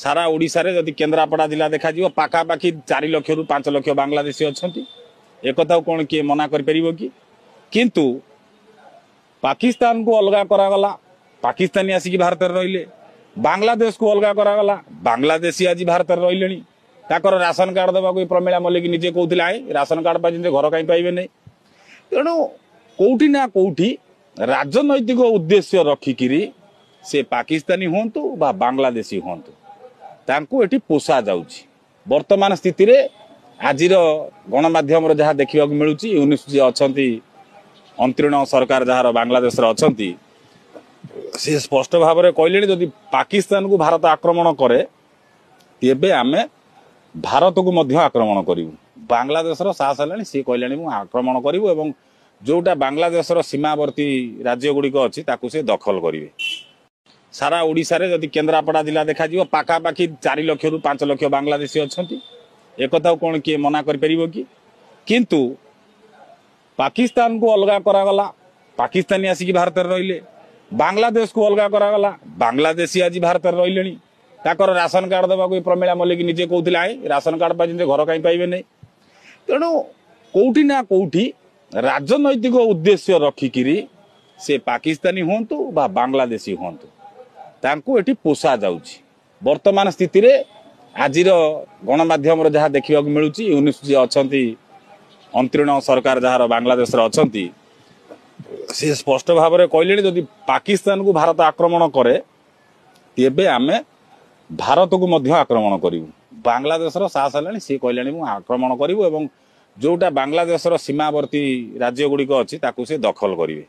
ସାରା ଓଡ଼ିଶାରେ ଯଦି କେନ୍ଦ୍ରାପଡ଼ା ଜିଲ୍ଲା ଦେଖାଯିବ, ପାଖାପାଖି 4 ଲକ୍ଷରୁ 5 ଲକ୍ଷ ବାଂଲାଦେଶୀ ଅଛନ୍ତି। ଏକଥାକୁ କ'ଣ କିଏ ମନା କରିପାରିବ କି? କିନ୍ତୁ ପାକିସ୍ତାନକୁ ଅଲଗା କରାଗଲା, ପାକିସ୍ତାନୀ ଆସିକି ଭାରତରେ ରହିଲେ। ବାଂଲାଦେଶକୁ ଅଲଗା କରାଗଲା, ବାଂଲାଦେଶୀ ଆଜି ଭାରତରେ ରହିଲେଣି। ତାଙ୍କର ରାସନ କାର୍ଡ଼ ଦେବାକୁ ପ୍ରମିଳା ମଲ୍ଲିକ ନିଜେ କହୁଥିଲେ, I ration card ପାଇଛନ୍ତି, ଘର କାହିଁ ପାଇବେ ନାହିଁ? ତେଣୁ କୋଉଠି ନା କୋଉଠି ରାଜନୈତିକ ଉଦ୍ଦେଶ୍ୟ ରଖିକିରି ସେ ପାକିସ୍ତାନୀ ହୁଅନ୍ତୁ ବା ବାଂଲାଦେଶୀ ହୁଅନ୍ତୁ, ତାଙ୍କୁ ଏଠି ପୋଷା ଯାଉଛି। ବର୍ତ୍ତମାନ ସ୍ଥିତିରେ ଆଜିର ଗଣମାଧ୍ୟମରେ ଯାହା ଦେଖିବାକୁ ମିଳୁଛି, ୟୁନିସ୍ ଯିଏ ଅଛନ୍ତି, ଅନ୍ତରୀଣ ସରକାର ଯାହାର ବାଂଲାଦେଶରେ ଅଛନ୍ତି, ସେ ସ୍ପଷ୍ଟ ଭାବରେ କହିଲେଣି, ଯଦି ପାକିସ୍ତାନକୁ ଭାରତ ଆକ୍ରମଣ କରେ ତେବେ ଆମେ ଭାରତକୁ ମଧ୍ୟ ଆକ୍ରମଣ କରିବୁ। ବାଂଲାଦେଶର ସାହସ ହେଲାଣି, ସିଏ କହିଲାଣି ମୁଁ ଆକ୍ରମଣ କରିବୁ ଏବଂ ଯୋଉଟା ବାଂଲାଦେଶର ସୀମାବର୍ତ୍ତୀ ରାଜ୍ୟ ଗୁଡ଼ିକ ଅଛି ତାକୁ ସେ ଦଖଲ କରିବେ। ସାରା ଓଡ଼ିଶାରେ ଯଦି କେନ୍ଦ୍ରାପଡ଼ା ଜିଲ୍ଲା ଦେଖାଯିବ, ପାଖାପାଖି 4 ଲକ୍ଷରୁ 5 ଲକ୍ଷ ବାଂଲାଦେଶୀ ଅଛନ୍ତି। ଏକଥାକୁ କ'ଣ କିଏ ମନା କରିପାରିବ କି? କିନ୍ତୁ ପାକିସ୍ତାନକୁ ଅଲଗା କରାଗଲା, ପାକିସ୍ତାନୀ ଆସିକି ଭାରତରେ ରହିଲେ। ବାଂଲାଦେଶକୁ ଅଲଗା କରାଗଲା, ବାଂଲାଦେଶୀ ଆଜି ଭାରତରେ ରହିଲେଣି। ତାଙ୍କର ରାସନ କାର୍ଡ଼ ଦେବାକୁ ପ୍ରମିଳା ମଲ୍ଲିକ ନିଜେ କହୁଥିଲେ, I ration card ପାଇଛନ୍ତି, ଘର କାହିଁ ପାଇବେ ନାହିଁ? ତେଣୁ କୋଉଠି ନା କୋଉଠି ରାଜନୈତିକ ଉଦ୍ଦେଶ୍ୟ ରଖିକିରି ସେ ପାକିସ୍ତାନୀ ହୁଅନ୍ତୁ ବା ବାଂଲାଦେଶୀ ହୁଅନ୍ତୁ, ତାଙ୍କୁ ଏଠି ପୋଷା ଯାଉଛି। ବର୍ତ୍ତମାନ ସ୍ଥିତିରେ ଆଜିର ଗଣମାଧ୍ୟମରେ ଯାହା ଦେଖିବାକୁ ମିଳୁଛି, ୟୁନିସ୍ ଯିଏ ଅଛନ୍ତି, ଅନ୍ତରୀଣ ସରକାର ଯାହାର ବାଂଲାଦେଶରେ ଅଛନ୍ତି, ସେ ସ୍ପଷ୍ଟ ଭାବରେ କହିଲେଣି, ଯଦି ପାକିସ୍ତାନକୁ ଭାରତ ଆକ୍ରମଣ କରେ ତେବେ ଆମେ ଭାରତକୁ ମଧ୍ୟ ଆକ୍ରମଣ କରିବୁ। ବାଂଲାଦେଶର ସାହସ ହେଲାଣି, ସିଏ କହିଲାଣି ମୁଁ ଆକ୍ରମଣ କରିବୁ ଏବଂ ଯୋଉଟା ବାଂଲାଦେଶର ସୀମାବର୍ତ୍ତୀ ରାଜ୍ୟ ଗୁଡ଼ିକ ଅଛି ତାକୁ ସେ ଦଖଲ କରିବେ।